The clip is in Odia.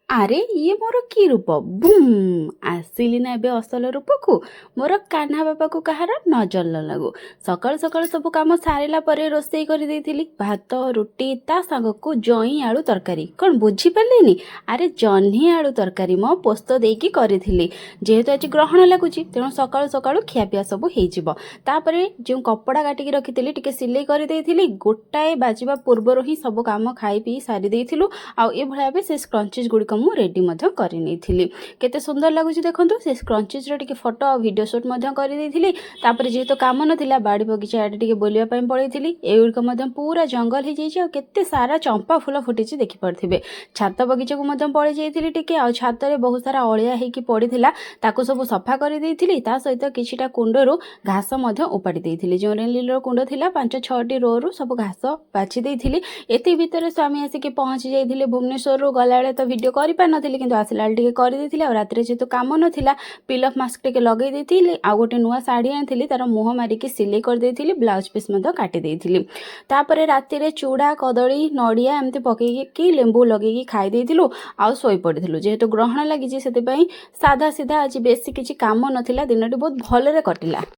ଆରେ, ଇଏ ମୋର କି ରୂପ? ବୁମ୍! ଆସିଲି ନା ଏବେ ଅସଲ ରୂପକୁ। ମୋର କାହ୍ନା ବାବାକୁ କାହାର ନଜର ନ ଲାଗୁ। ସକାଳୁ ସକାଳୁ ସବୁ କାମ ସାରିଲା ପରେ ରୋଷେଇ କରିଦେଇଥିଲି, ଭାତ, ରୁଟି, ତା ସାଙ୍ଗକୁ ଜଇଁ ଆଳୁ ତରକାରୀ। କ'ଣ ବୁଝିପାରିଲେନି? ଆରେ, ଜହ୍ନି ଆଳୁ ତରକାରୀ ମୋ ପୋସ୍ତ ଦେଇକି କରିଥିଲି। ଯେହେତୁ ଆଜି ଗ୍ରହଣ ଲାଗୁଛି, ତେଣୁ ସକାଳୁ ସକାଳୁ ଖିଆପିଆ ସବୁ ହେଇଯିବ। ତାପରେ ଯେଉଁ କପଡ଼ା କାଟିକି ରଖିଥିଲି, ଟିକେ ସିଲେଇ କରିଦେଇଥିଲି। 1 ବାଜିବା ପୂର୍ବରୁ ହିଁ ସବୁ କାମ ଖାଇ ପିଇ ସାରି ଦେଇଥିଲୁ। ଆଉ ଏଭଳିଆ ଭାବେ ସେ ସ୍କ୍ରଞ୍ଚିଜ୍ ଗୁଡ଼ିକ ମୁଁ ରେଡ଼ି ମଧ୍ୟ କରିନେଇଥିଲି। କେତେ ସୁନ୍ଦର ଲାଗୁଛି ଦେଖନ୍ତୁ। ସେ ସ୍କ୍ରଞ୍ଚିଜ୍ର ଟିକେ ଫଟୋ ଆଉ ଭିଡ଼ିଓ ସୁଟ୍ ମଧ୍ୟ କରିଦେଇଥିଲି। ତାପରେ ଯେହେତୁ କାମ ନଥିଲା, ବାଡ଼ି ବଗିଚା ଆଡ଼େ ଟିକେ ବୁଲିବା ପାଇଁ ପଳେଇଥିଲି। ଏଗୁଡ଼ିକ ମଧ୍ୟ ପୁରା ଜଙ୍ଗଲ ହେଇଯାଇଛି ଆଉ କେତେ ସାରା ଚମ୍ପା ଫୁଲ ଫୁଟିଛି, ଦେଖିପାରୁଥିବେ। ଛାତ ବଗିଚାକୁ ମଧ୍ୟ ପଳେଇ ଯାଇଥିଲି ଟିକେ। ଆଉ ଛାତରେ ବହୁତ ସାରା ଅଳିଆ ହେଇକି ପଡ଼ିଥିଲା, ତାକୁ ସବୁ ସଫା କରିଦେଇଥିଲି। ତା ସହିତ କିଛିଟା କୁଣ୍ଡରୁ ଘାସ ମଧ୍ୟ ଉପାଡ଼ି ଦେଇଥିଲି। ଯେଉଁ ରେଲିର କୁଣ୍ଡ ଥିଲା, ପାଞ୍ଚ ଛଅଟି ରୋରୁ ସବୁ ଘାସ ବାଛି ଦେଇଥିଲି। ଏତିକି ଭିତରେ ସ୍ୱାମୀ ଆସିକି ପହଞ୍ଚି ଯାଇଥିଲେ ଭୁବନେଶ୍ୱରରୁ। ଗଲାବେଳେ ତ ଭିଡ଼ିଓ କରିପାରିନଥିଲି, କିନ୍ତୁ ଆସିଲା ବେଳେ ଟିକେ କରିଦେଇଥିଲି। ଆଉ ରାତିରେ ଯେହେତୁ କାମ ନଥିଲା, ପିଲ୍ ଅଫ୍ ମାସ୍କ ଟିକେ ଲଗେଇ ଦେଇଥିଲି। ଆଉ ଗୋଟେ ନୂଆ ଶାଢ଼ୀ ଆଣିଥିଲି, ତାର ମୁହଁ ମାରିକି ସିଲେଇ କରିଦେଇଥିଲି, ବ୍ଲାଉଜ୍ ପିସ୍ ମଧ୍ୟ କାଟି ଦେଇଥିଲି। ତାପରେ ରାତିରେ ଚୁଡ଼ା, କଦଳୀ, ନଡ଼ିଆ ଏମିତି ପକେଇକି, ଲେମ୍ବୁ ଲଗେଇକି ଖାଇ ଦେଇଥିଲୁ ଆଉ ଶୋଇପଡ଼ିଥିଲୁ। ଯେହେତୁ ଗ୍ରହଣ ଲାଗିଛି, ସେଥିପାଇଁ ସାଧା ସିଧା, ଆଜି ବେଶୀ କିଛି କାମ ନଥିଲା। ଦିନଟି ବହୁତ ଭଲରେ କଟିଲା।